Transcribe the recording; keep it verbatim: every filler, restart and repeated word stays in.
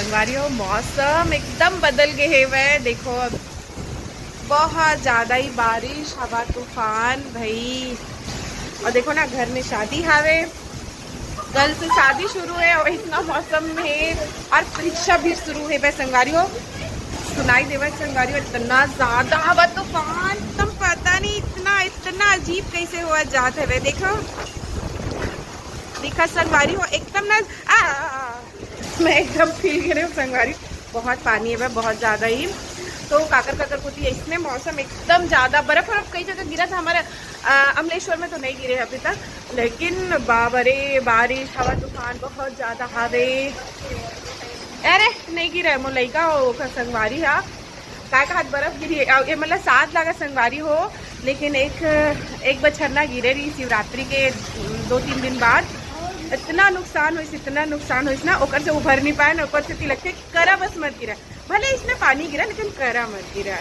संगवारी हो, मौसम एकदम बदल गए हेवय। देखो, अब बहुत ज्यादा ही बारिश, हवा, तूफान भाई। और देखो ना, घर में शादी हावे, कल से शादी शुरू है और इतना मौसम में, और परीक्षा भी शुरू है। बस संगवारी हो, सुनाई देवत संगवारी हो, इतना ज्यादा हवा, तूफान, तुम पता नहीं, इतना इतना अजीब कैसे हुआ जात है। देखो, दिखा संगवारी हो, एकदम ना, आ, मैं एकदम फील करे हूँ संगवारी। बहुत पानी है भाई, बहुत ज्यादा ही। तो काकर काकर कोती इसने मौसम एकदम ज्यादा, बर्फ बर्फ कई जगह गिरा था हमारा। अ, अमलेश्वर में तो नहीं गिरे अभी तक, लेकिन बाबा रे, बारिश, हवा, तूफान बहुत ज्यादा हावे। अरे, नहीं गिरा है, मोर लइका हो, ओकर संगवारी हा। काय का हाथ बर्फ गिरी है, ये मतलब साथ लगा संगवारी हो, लेकिन एक एक बछरना गिरे रही शिवरात्रि के दो तीन दिन बाद। इतना नुकसान होइस, इतना नुकसान होइस ना, ओकर से उभर नहीं पाए ना, ऊपर से तिलक के करा बस मत गिरा। भले इसने पानी गिरा, लेकिन करा मत गिरा।